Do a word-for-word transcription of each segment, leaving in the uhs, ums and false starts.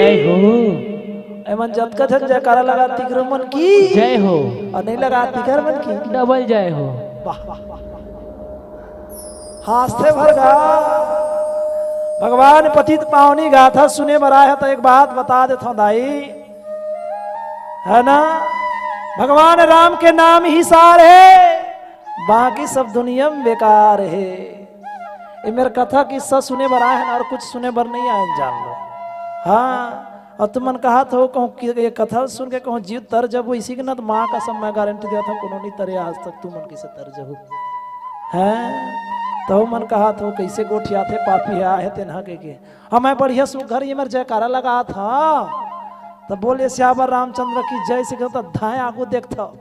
जय हो। एमन जतका झन जयकारा लगा तिकरो मन की जय हो। अउ नइ लगा तिकर मन की डबल जय हो। वाह, वाह, वाह। हाँसथे भर गा। भगवान पतित पावनी गाथा सुने बर आए हे त एक बात बता देथंव दाई, हे ना, भगवान राम के नाम ही सार हे, बाकी सब दुनिया में बेकार हे। ए मेर कथा किस्सा सुने बर आए हन अउ कुछ सुने बर नइ आए हन, जान लो। हाँ, अउ तुमन कहत हो कहूँ कि ए कथा सुन के कहूँ जीव तर जबो, इसी के ना त माँ कसम मैं गारंटी देवत हंव कोनो नइ तरे आज तक तुमन कइसे तर जहू। हैं? तहू मन कहत हो कइसे गोठियाथे पापी हे, आहे तेन ह कहिके। हाँ, मैं बढ़िया सुघर ए मेर जयकारा लगात हंव। त बोले सियावर रामचंद्र की जय से कहत धाय आगू देखथंव।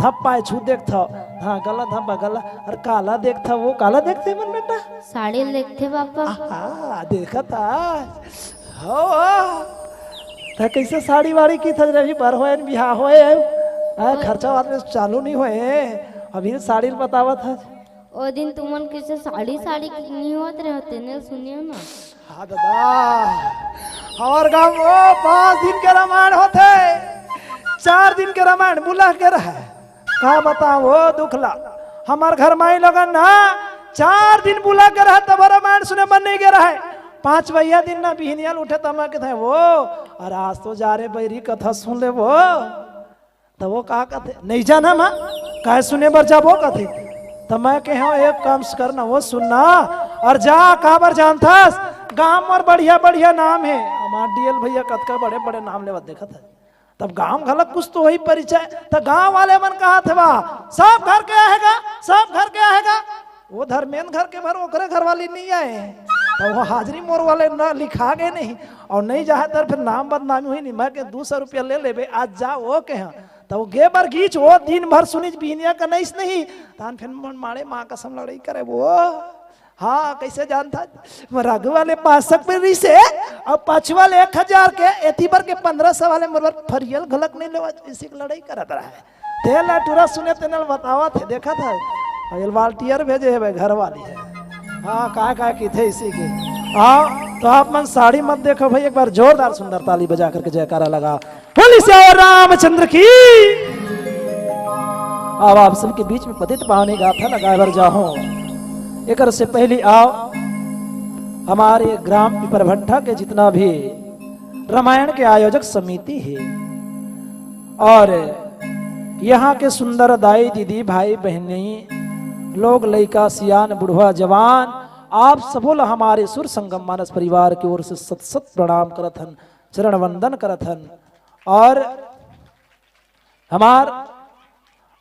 धप पाछू देखथंव, हाँ, गला धप गला, अउ काला देखथंव, वो काला देखथे मन बेटा। साड़ी ल देखथे पापा। आहा, देखत हस। हो, हो। त कइसे साड़ी वाड़ी किथस रे, अभी बर होए न बिहाव होए हे। हाँ, खर्चा वार्चा चालू नइ होए, अभी साड़ी ल बतावत हस। ओ दिन तुमन कइसे साड़ी साड़ी नइ होत रहे हो, तेने ल सुने हंव ना। हाँ ददा, हमर गाँव म पाँच दिन के रामायण होथे, चार दिन के रामायण बुला के रहय। का बतावंव ओ दुख ला, हमर घर माई लोगन ना चार दिन बुला के रहय, तब रामायण सुने बर नइ गे रहय। पाँचवइया दिन ना बिहनिया ल उठे त मैं कथंव ओ, अरे आज तो जा रे बइरी कथा सुन लेबो। त ओ का कथे, "नइ जाना माँ, काय सुने बर जाबो?" कथे। त मैं कहेंव, "एक काम कर ना, ओ सुन ना, अउ जा, काबर जानथस, गाँव म बढ़िया बढ़िया नाम हे।" हमर डीएल भइया कतका बड़े बड़े नाम लेवत देखत हे। तब गाँव घला कुछ तो होही परिचय। त गाँव वाले मन कहत हे, "वाह, सब घर के आहे गा, सब घर के आहे गा।" ओ धर्मेंद्र घर के भर ओकरे घरवाली नइ आए, त ओ हाजरी मोर वाले न लिखा गे नहीं, अउ नइ जाहे त फेर नाम बदनामी होही नहीं। मैं कहेंव, "दू सौ रुपया ले लेबे, आज जा," ओ कहे। त ओ गे बर गीस, ओ दिन भर सुनिस बिहनिया कनइस नहीं, तहान फेर मन माड़े माँ कसम लड़ई करे ओ। हाँ, कइसे जानथस, रघु वाले पाँच सौ के रहिसे, अउ पाछू वाले एक हजार के, एती बर के पन्द्रह सौ वाले मोर बर फरियल घलक नइ लेवय, अइसे के लड़ई करत रहय। तेला टूरा सुने तेने ल बतावत हे, देखत हे। अउ एला बाल्टी अउ भेजे हे भाई, घर वाली हे। हाँ, काय काय किथे इसी के। हाँ, त आप मन साड़ी मत देखो भाई, एक बार जोरदार सुंदर ताली बजा करके जयकारा लगा। बोलिए सियावर रामचंद्र की। अब आप सबके बीच में पतित पावनी गाथा लगाए बर जाहूं। एकर से पहली आओ, हमर ग्राम पिपरभट्ठा के जितना भी रामायण के आयोजक समिति हे अउ इहाँ के सुंदर दाई, दीदी, भाई, बहिनी लोग, लइका, सियान, बुढ़वा, जवान, आप सबो ला हमर सुर संगम मानस परिवार के ओर से सत सत प्रणाम करत हन, चरण वंदन करत हन। अउ हमर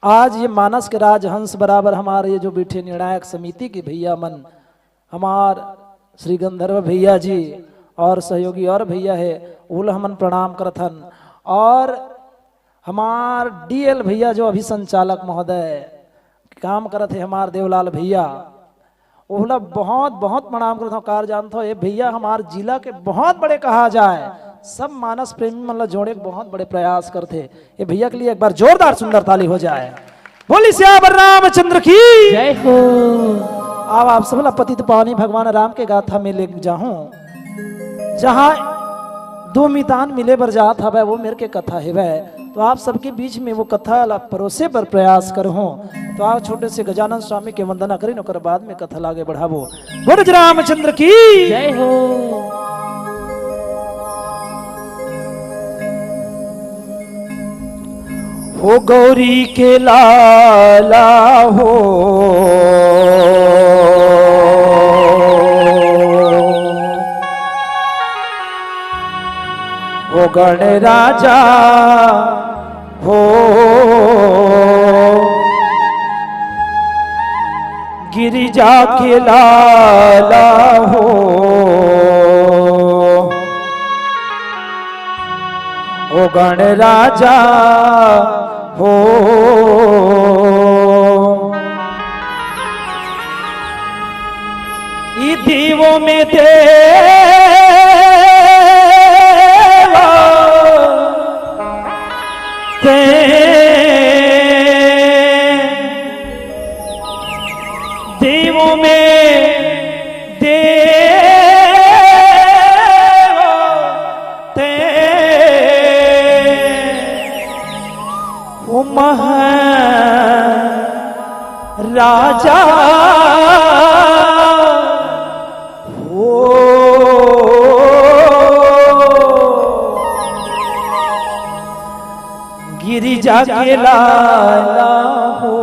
आज ये मानस के राजहंस बराबर हमर ये जो बइठे निर्णायक समिति के भइया मन, हमर श्री गंधर्व भइया जी अउ सहयोगी अउ भइया हे, ओला हमन प्रणाम करत हन। अउ हमर डीएल भइया जो अभी संचालक महोदय काम करत हे, हमर देवलाल भइया, ओला बहुत बहुत प्रणाम करत हंव। काबर जानथव, ए भइया हमर जिला के बहुत बड़े कहा जाए, सब मानस प्रेमी मन ला जोड़े के बहुत बड़े प्रयास करथे। ए भइया के लिए एक बार जोरदार सुंदर ताली हो जाए। बोलिए सियावर रामचंद्र की जय हो। अब आप सब ला पतित पावनी भगवान राम के गाथा में ले जाहूं, जहां दू मितान मिले बर जात हवय, ओ मेर के कथा हेवय। त आप सबके बीच में ओ कथा ला परोसे बर प्रयास करहूं। त आओ छोटे से गजानन स्वामी के वंदना करिन, ओकर बाद में कथा ला आगे बढ़ाबो। बोल रामचंद्र की जय हो। हो गौरी के लाला हो, हो गण राजा हो, गिरिजा के लाला हो, ओ गण राजा हो। ई दीवों में देवा ते दीवों में देवा ते महाराजा हो, गिरिजा के लाला हो,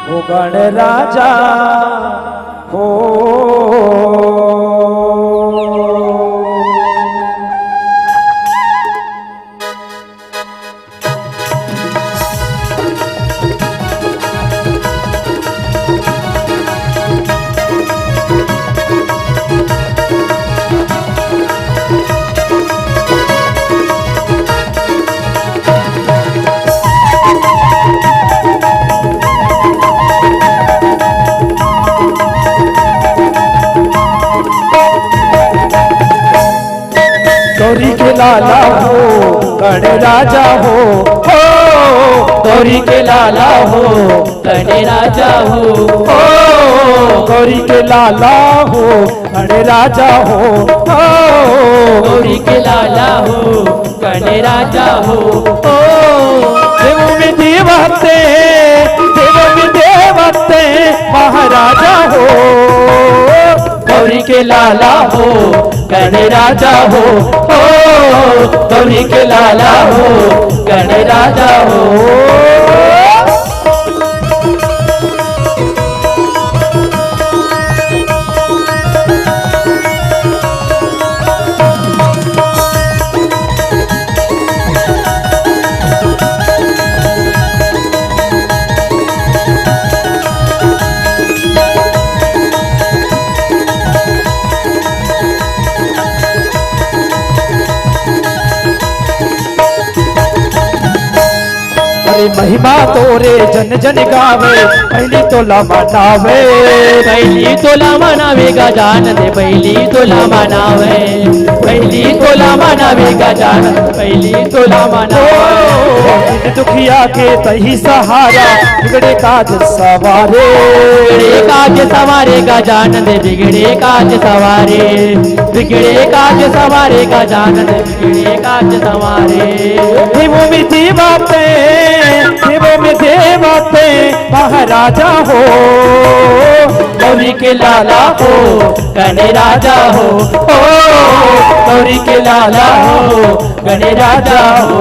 ओ गण राजा हो। गौरी के लाला हो, गण राजा हो, हो। गौरी के लाला हो, गण राजा हो, हो। गौरी के लाला हो, गण राजा हो, हो। गौरी के लाला हो, गण राजा हो, हो। देवों में देवते, देवों में देवते महाराजा हो। गौरी के लाला हो, गण राजा हो, हो। गौरी के लाला हो, गण राजा हो। अरे महिमा तोरे जन जन गावे, पहली तोला मनावे। पहली तोला मनावे गजानन दे, पहली तोला मनावे। पहली तोला मनावे गजानन, पहली तोला मनावे। ओ, दीन दुखिया के तही सहारा, बिगड़े काज सवारे। बिगड़े काज सवारे गजानन दे, बिगड़े काज सवारे। बिगड़े काज सवारे गजानन दे, बिगड़े काज सवारे। देवों में देवते, देवों में देवते महाराजा हो। गौरी के लाला हो, गण राजा हो, ओ। गौरी के लाला हो, गण राजा हो।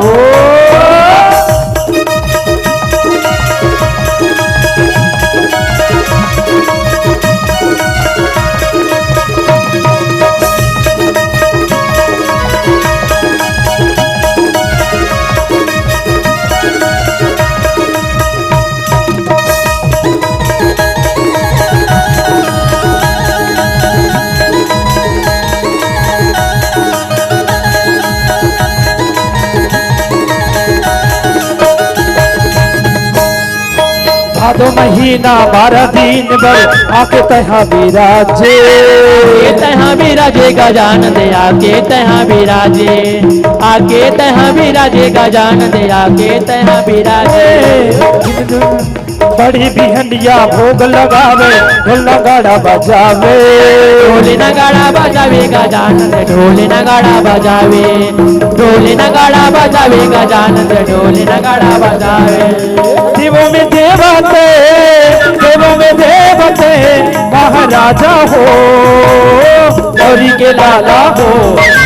भादो महीना बारह दिन बर आके तैहा विराजे। आके तैहा विराजे गजानन दे, आके तैहा विराजे। आके तैहा विराजे गजानन दे, आके तैहा विराजे। बड़ी बिहनिया भोग लगावे, ढोल नगाड़ा बजावे। ढोल नगाड़ा बजावे गजानन दे, ढोल नगाड़ा बजावे। ढोल नगाड़ा बजावे गजानन दे, ढोल नगाड़ा बजावे। देवों में देवते, देवों में देवते महाराजा हो। गौरी के लाला हो,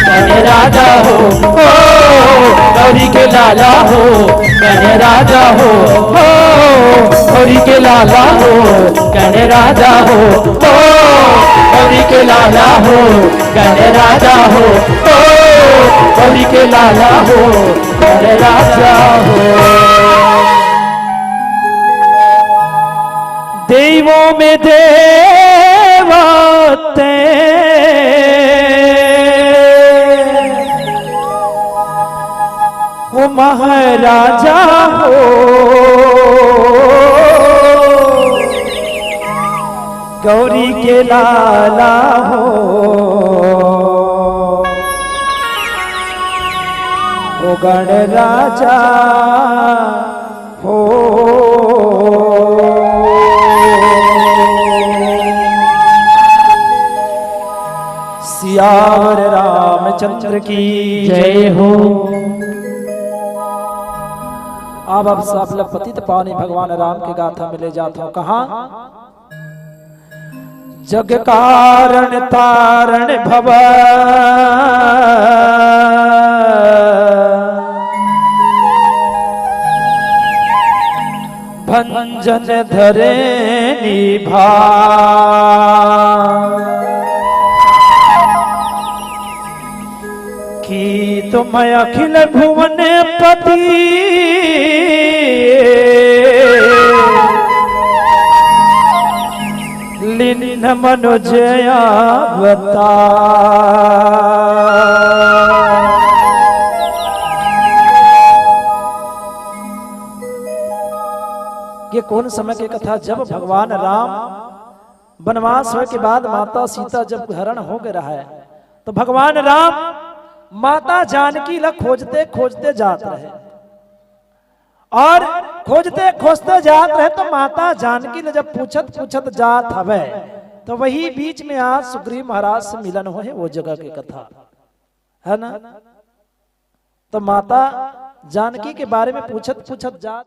गण राजा हो, ओ। गौरी के लाला हो, गण राजा हो, ओ। गौरी के लाला हो, गण राजा हो, ओ। गौरी के लाला हो, गण राजा हो, ओ। गौरी के लाला हो, गण राजा हो। देवों में देवते, ओ महाराजा हो। गौरी के लाला हो, ओ गण राजा हो। सियावर राम रामचंद्र की जय हो। अब आप सब ला पतित पावनी भगवान राम के गाथा में ले जात हंव। कहाँ? जग कारण तारण भव, भंजन धरे निभा। कि तुम अखिल भुवन पति, लीन्ह मनुज अवतार। ये कौन समय के कथा? जब भगवान राम बनवास होय के बाद माता सीता जब हरण हो गए रहा है, तो भगवान राम माता जानकी ला खोजते खोजते जात रहे, और खोजते खोजते जात रहे, तो माता जानकी ला जब पूछत पूछत जात हवे, तो वही बीच में आज सुग्रीव महाराज से मिलन होय हे, वो जगह के कथा है ना। तो माता जानकी के बारे में पूछत पूछत जात